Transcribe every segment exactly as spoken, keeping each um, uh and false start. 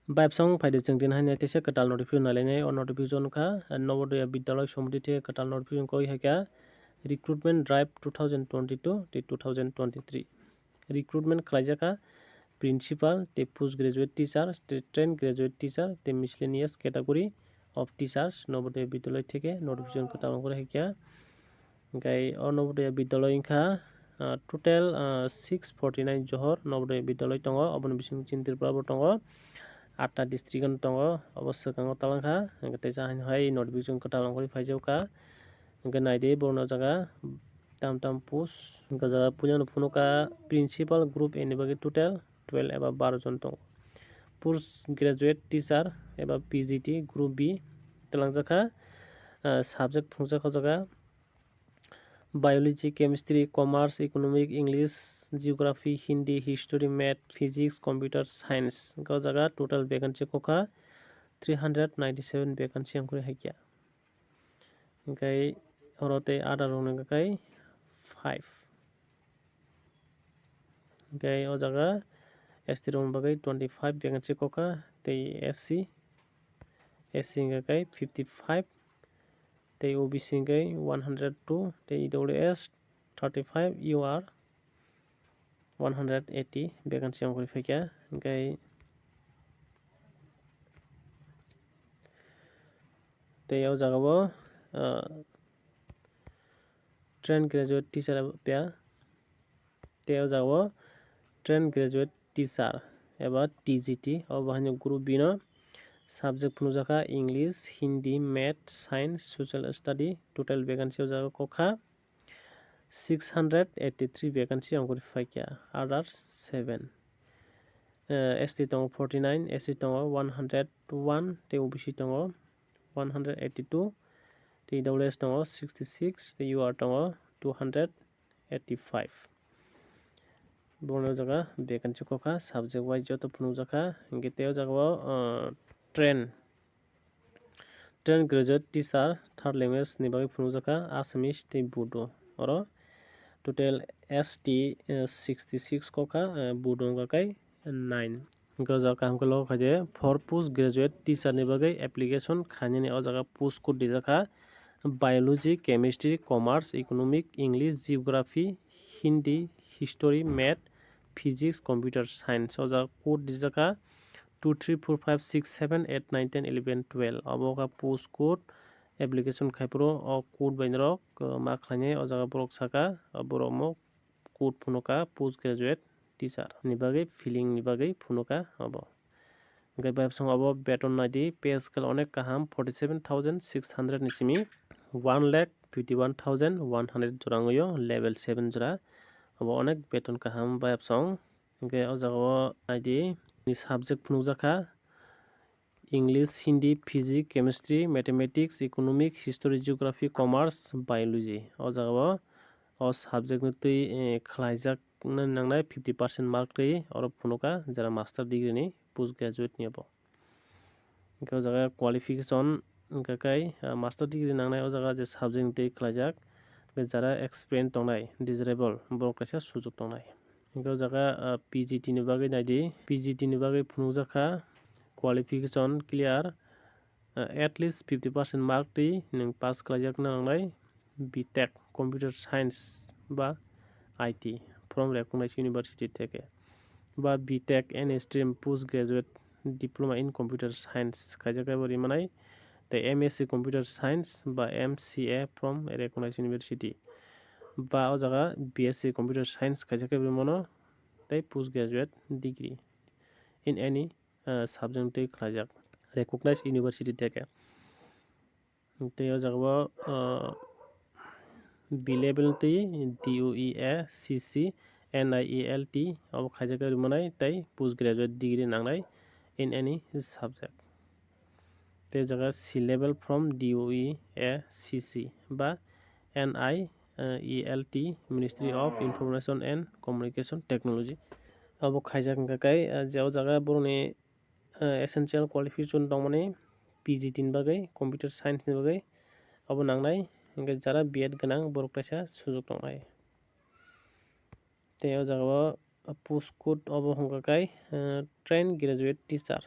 Bayapsong phaidi chwng din haino teisa kwtal notification nailainai. O notification wngkha Navodaya Vidyalaya Samiti theke kwtal notification koi haikha recruitment drive two thousand twenty-two tei two thousand twenty-three. Recruitment khlaijakha principal tei post graduate teacher tei trained graduate teacher tei miscellaneous category of teachers Navodaya Vidyalaya theke notification kwtal wngkha haikha. Hingke o Navodaya Vidyalaya wngkha, ah, total, ah, six forty nine Johor Navodaya Vidyalaya tongo, oboni bisingo chini Tripura bo tongo, atta district ano tongo, obo swkango talangkha, hingke teisa haino hai notification kwtal ongkhorwi phaijakha, hingke naidi borokni o jaga tam tam post, hingke o jaga puilano phunukha principal group A ni bagwi total twelve eba baro jon tongo. Post graduate teacher eba P G T group B talangjakha, ah, subject phunukjakha o jaga. Biology, chemistry, commerce, economic, English, geography, Hindi, history, math, physics, computer science. Hingke o jaga total vacancy kokha three hundred ninety seven vacancy ongkhorwi haikha. Hingke oro tei other rokni hingke five. Hingke o jaga S T rokni bagwi twenty five vacancy kokha tei S C, S C hingke fifty five. Tei O B C hingke one hundred two, tei E W S thirty five, U R one hundred eighty vacancy ongkhorwi phaikha, hingke tei o jaga o, ah, trained graduate teacher pia. Tei o jaga o trained graduate teacher eba T G T, obo haino group B no subject phunukjakha English, Hindi, Math, Science, Social Study, total vacancy o jaga kokha six hundred eighty three vacancy ongkhorwi phaikha, others seven. Eh, S T tongo forty nine, S C tongo one hundred one, tei O B C tongo one hundred eighty two, tei E W S tongo sixty six, tei U R tongo two hundred eighty five. Borokni o jaga vacancy kokha, subject wise joto phunukjakha, hingke tei o jaga o, ah, trained, trained graduate teacher third language ni bagwi phunukjakha, Assamese tei Bodo. Oro total S T, eh, sixty six kokha, eh, Bodo wngkha khe nine. Hingke o jaga kaham khe logo khaide, for post graduate teacher ni bagwi application khainani o jaga post code rijakha, Biology, Chemistry, Commerce, Economic, English, Geography, Hindi, History, Math, Physics, Computer Science. O jaga code rijakha two three four five six seven eight nine ten eleven twelve. Obo kha post code application khaiphuru o code bai norok, uh, ma khlainai o jaga borok saka, uh, borok omo code phunukha post graduate teacher ni bagwi, filling ni bagwi phunukha obo. Hingke bayapsong obo beton naidi, pay scale onek kaham, forty seven thousand six hundred ni simi one lakh fifty one thousand one hundred jora wngwi o, level seven jora. Obo onek beton kaham bayapsong. Hingke o jaga o naidi ni subject phunukjakha, English, Hindi, Physics, Chemistry, Mathematics, Economic, History, Geography, Commerce, Biology. O jaga o, o subject ni twi, eh, khlaijak nani nangnai fifty percent mark twi oro phunukha jara master degree ni post graduate ni abo. Hingke o jaga qualification hingka khe, ah, master degree nangnai o jaga je subject ni twi khlaijak, hingke jara experience tongnai, desirable, borok kaisa sujok tongnai. Hingke o jaga, ah, P G T ni bagwi naidi, P G T ni bagwi phunukjakha qualification clear, ah, at least fifty percent mark twi nwng pass khlaijak nangnai, B Tech, Computer Science ba I T from recognized university theke, ba B Tech any stream post graduate diploma in computer science khaijak khe bo ri manai, tei M S C computer science ba M C A from recognized university, ba o jaga B S C computer science khaijak khe bo ri mano, tei post graduate degree in any, uh, subject twi khlaijak recognized university theke. Tei o jaga o, ah, B level twi D O E A C C N I E L T obo khaijak khe ri manai tei post graduate degree nangnai in any subject. Tei o jaga C level from D O E A C C ba N I E L T, Ministry of Information and Communication Technology. Obo khaijak hingka khe, ah, je o jaga borokni, ah, essential qualification tongmani P G T ni bagwi, computer science ni bagwi obo nangnai, hingke jara B Ed gwnang borok kaisa sujok tongnai. Tei o jaga o post code obo hwnka khe, ah, trained graduate teacher.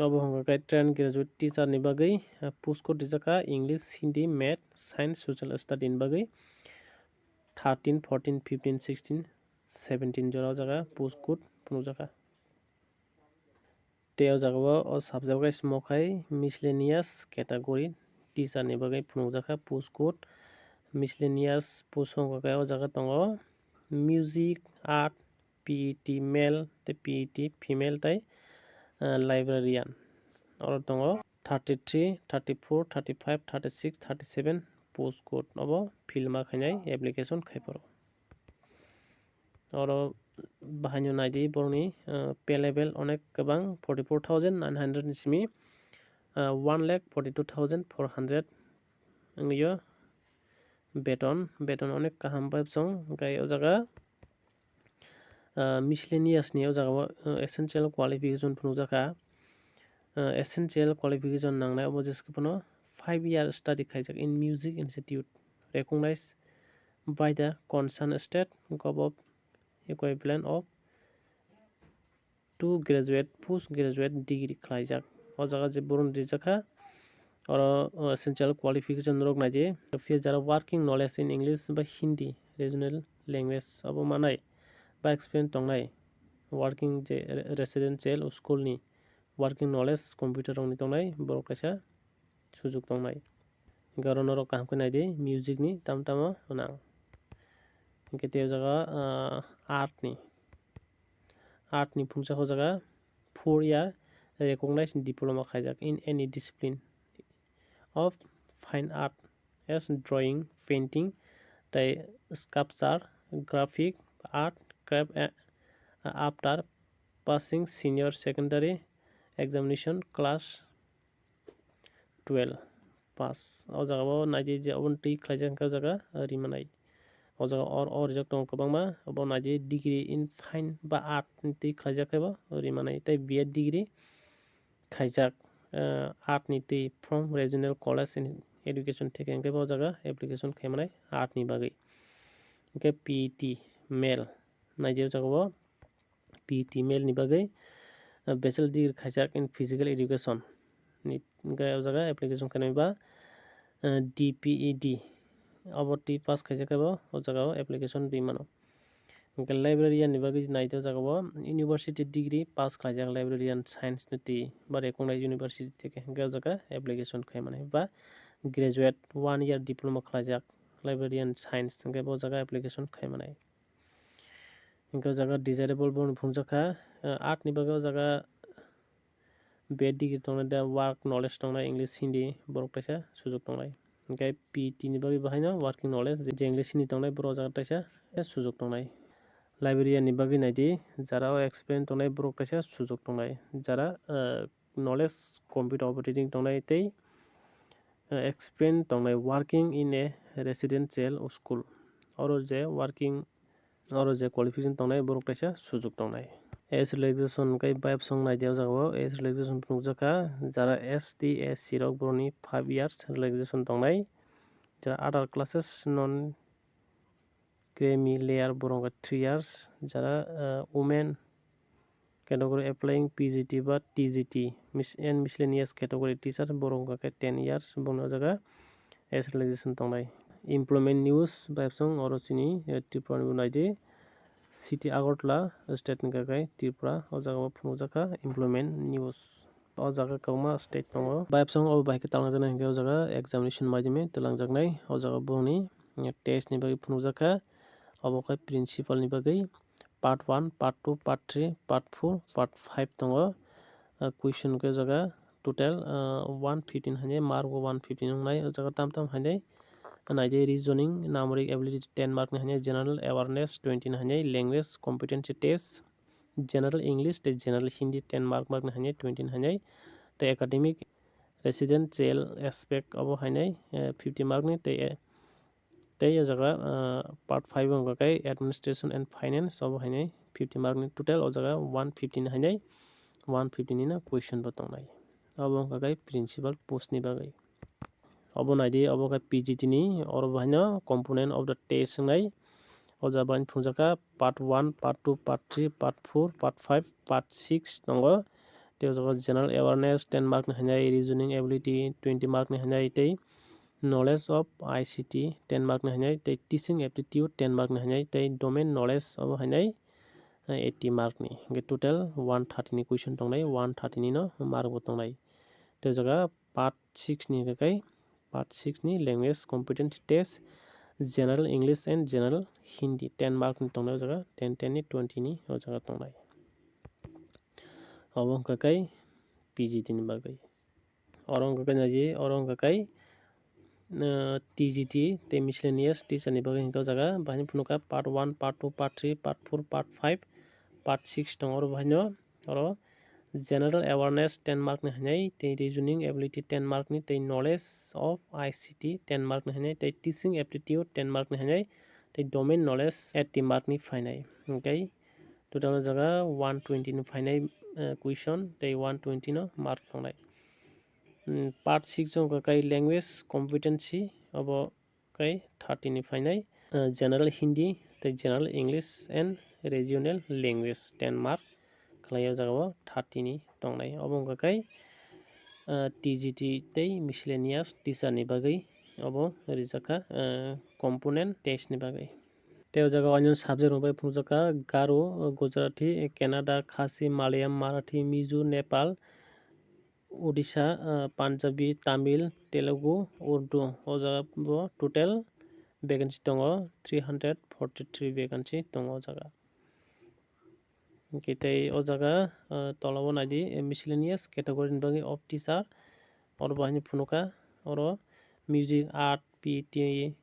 Obo hwnkha khe trained graduate teacher ni bagwi, ah, post code rijak kha English, Hindi, Math, Science, Social Study ni bagwi thirteen, fourteen, fifteen, sixteen, seventeen jora o jaga post code phunukjak kha. Tei o jaga o, o subject wise mo khai miscellaneous category teacher ni bagwi phunukjak kha post code. Miscellaneous post wngkha khe o jaga tongo music, art, P E T male tei P E T female tei, ah, librarian. Oro tongo thirty three, thirty four, thirty five, thirty six, thirty seven post code obo fill ma khainai application khai phuru. Oro bahaino naidi borokni, ah, pay level onek kwbang, forty four thousand nine hundred ni simi, ah, one lakh forty two thousand four hundred wngyo beton. Beton onek kaham bai bwsong, hwnkhe o jaga, ah, miscellaneous ni o jaga o, ah, essential qualification phunukjak kha. Ah, essential qualification nangnai obo jesa phano five year study khaijak in music institute recognized by the concerned state government equivalent of two graduate, post graduate degree khlaijak. O jaga je borok rijak kha, oro, o, essential qualification rok naidi. Phiya jara working knowledge in English ba Hindi regional language obo manai ba experience tongnai, working je re-, residential school ni working knowledge computer rok ni tongnai borok kaisa sujuk tongnai. Hwnkhe oro norok kaham khe naidi music ni tam tamo nang. Hwnkhe tei o jaga, ah, art ni, art ni phunukjak o jaga four year recognized diploma khaijak in any discipline of fine art as drawing, painting, tei sculpture, graphic art, craft, eh, after passing senior secondary examination class twelve pass. O jaga o naidi je obo twi khlaijak hwnkhe o jaga, ah, ri manai. O jaga or, or rijak tongo kwbangma, obo naidi degree in fine ba art ni twi khlaijak khe bo ri manai. Tei B Ed degree khaijak, ah, art ni twi from Regional College in Education theke hwnkhe bo o jaga application khai manai art ni bagwi. Hwnkhe P E T male naidi o jaga o P E T male ni bagwi, ah, bachelor degree khaijak in physical education ni hwnkhe o jaga application khainai ba, ah, D P E D obo twi pass khaijak khe bo o jaga o application ri mano. Hwnkhe librarian ni bagwi naidi o jaga o university degree pass khlaijak librarian science ni twi ba recognized university theke hwnkhe o jaga application khai mani ba graduate one year diploma khlaijak librarian science hwnkhe bo jaga application khai manai. Hwnkhe o jaga desirable borokni phunukjak kha, ah, art ni bagwi o jaga B Ed degree tongnai, da work knowledge tongnai, English, Hindi borok kaisa sujuk tongnai. Hwnkhe P E T ni bagwi bo haino working knowledge, je English, Hindi tongnai borok o jaga kaisa sujuk tongnai. Librarian ni bagwi naidi, jara o experience tongnai borok kaisa sujuk tongnai, jara, ah, knowledge computer operating tongnai tei, ah, experience tongnai working in a residential school. Oro je working Oro je qualification tongnai borok kaisa sujuk tongnai. Age relaxation hwnkhe bayapsong naidi o jaga o age relaxation phunukjak kha, jara S T, S C rok borokni five years relaxation tongnai, jara other classes non creamy layer borok hwnkhe three years, jara, ah, women category applying P G T ba T G T, mis-, and miscellaneous category teacher borok hwnkha khe ten years, borokni o jaga age relaxation tongnai. Employment news bayapsong oro chini, eh, Tripura ni bo naidi, city Agartala, state hwnkha khe Tripura, o jaga o phunukjak kha employment news. O jaga kwbangma state tongo. Bayapsong o bai khe talangjaknai hwnkhe o jaga examination maidime twlangjaknai, o jaga borokni, eh, test ni bagwi phunukjak kha, obo khe principal ni bagwi. Part one, part two, part three, part four, part five tongo. Ah, question khe o jaga total, ah, one fifteen hainai, mark bo one fifteen wngnai. O jaga tam tam hainai naidi, reasoning, numeric ability ten mark ni hainai, general awareness twenty ni hainai, language competency test, general English tei general Hindi ten mark mark ni hainai, twenty ni hainai, tei academic residential aspect obo hainai, eh, fifty mark ni tei, eh, Tei o jaga, ah, part five wngkha khe administration and finance, obo hainai fifty mark ni total, o jaga one fifty ni hainai one fifty ni no question bo tongnai. Obo wngkha khe principal post ni bagwi. Obo naidi, obo khe P G T ni, oro bo haino component of the test wngnai. O jaga bai phunukjak kha part one, part two, part three, part four, part five, part six tongo. Tei o jaga general awareness ten mark ni hinwi, reasoning ability twenty mark ni hinwi, tei knowledge of I C T ten mark ni hinwi, tei teaching aptitude ten mark ni hinwi, tei domain knowledge obo hinwi eighty mark ni. Hwnkhe total one thirty ni question tongnai, one thirty ni no mark bo tongnai. Tei o jaga part six ni hwnkhe kai, part six ni language competency test, general English and general Hindi ten mark ni tongnai o jaga, ten, ten ni twenty ni o jaga tongnai. Obo hwnkha kai P G T ni bagwi. Oro hwnkha kai naidi, oro hwnkha kai, uh, T G T tei miscellaneous teacher ni bagwi hwnkha o jaga. Bahai phunukha part one, part two, part three, part four, part five, part six tongo. Oro bahaino oro general awareness ten mark ni hinwi, tei reasoning ability ten mark ni, tei knowledge of I C T ten mark ni hinwi, tei teaching aptitude ten mark ni hinwi, tei domain knowledge eighty mark ni phainai. Hwnkhe total o jaga one twenty ni phainai, eh, question, tei one twenty no mark tongnai. Hmm, part six o hwnkha kai language competency, obo kai thirty ni phainai, eh, general Hindi tei general English and regional language ten mark khlai o jaga o thirty ni tongnai. Obo hwnkha kai, eh, T G T tei miscellaneous teacher ni bagwi obo rijak kha, eh, component test ni bagwi. Tei o jaga o ani subject rok bai phunukjak kha Garo, Gujarati, Kannada, Khasi, Malayalam, Marathi, Mizo, Nepal, Odisha, ah, Punjabi, Tamil, Telugu, Urdu. O jaga bo total vacancy tongo, three hundred forty three vacancy tongo o jaga. Hwnkhe tei o jaga, ah, tola o naidi, eh, miscellaneous category ni bagwi of teacher. Oro bo haino phunukha, oro music, art, P E T,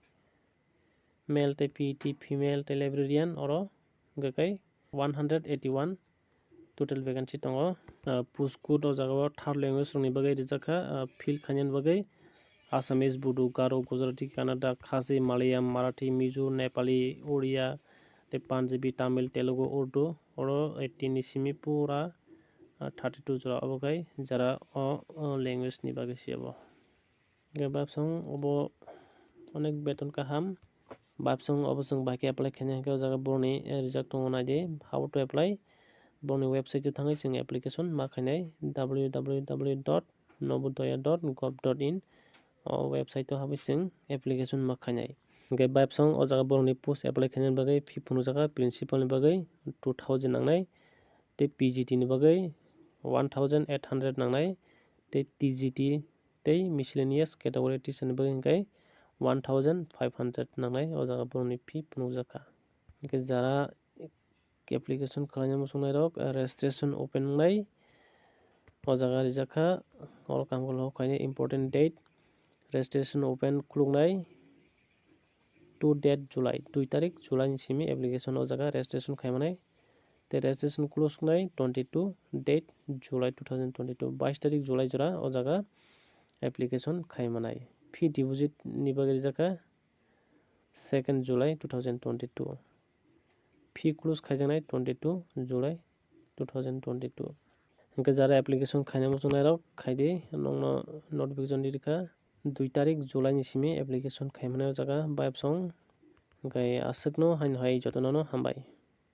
male tei P E T, female tei librarian, oro hwnkhe kai one hundred eighty one total vacancy tongo. Ah, post code o jaga o third language rok ni bagwi rijak kha, ah, fill khainani bagwi Assamese, Bodo, Garo, Gujarati, Kannada, Khasi, Malayalam, Marathi, Mizo, Nepali, Odia, tei Punjabi, Tamil, Telugu, Urdu, oro eighty ni simi pura, ah, thirty two jora. Obo khai jara o, o language ni bagwi se obo. Hwnkhe babsong obo onek beton kaham. Babsong obo chwng bai khe apply khainai hwnkhe o jaga borokni, eh, rijak tongo naidi, how to apply. Borokni website o thangwi chwng application ma khainai, W W W dot novodaya dot gov dot in. O website o habwi chwng application ma khainai. Hwnkhe babsong o jaga borokni post apply khainani bagwi fee phunukjak kha, principal ni bagwi two thousand nangnai, tei P G T ni bagwi one thousand eight hundred nangnai, tei T G T tei miscellaneous category teacher ni bagwi hwnkhe one thousand five hundred nangnai o jaga borokni fee phunukjak kha. Hwnkhe jara application khlaina muchungnairok, eh, registration open wngnai. O jaga rijak kha, oro kangkol hok khainai important date, registration open khuluknai two date July, dui tarik July ni simi application o jaga registration khaimanai. Tei registration close wngnai twenty two date July two thousand twenty two, bais tarik July jora o jaga application khaimanai. Fee deposit ni bagwi rijak kha second July two thousand twenty two. Fee close khaijaknai twenty two July two thousand twenty two. Hwnkhe jara application khaina muchungnairok khaidi, nokno notification ririkha dui tarik July ni simi application khaimanai o jaga babsong. Hwnkhe aswkno haino hai jotono no hambai.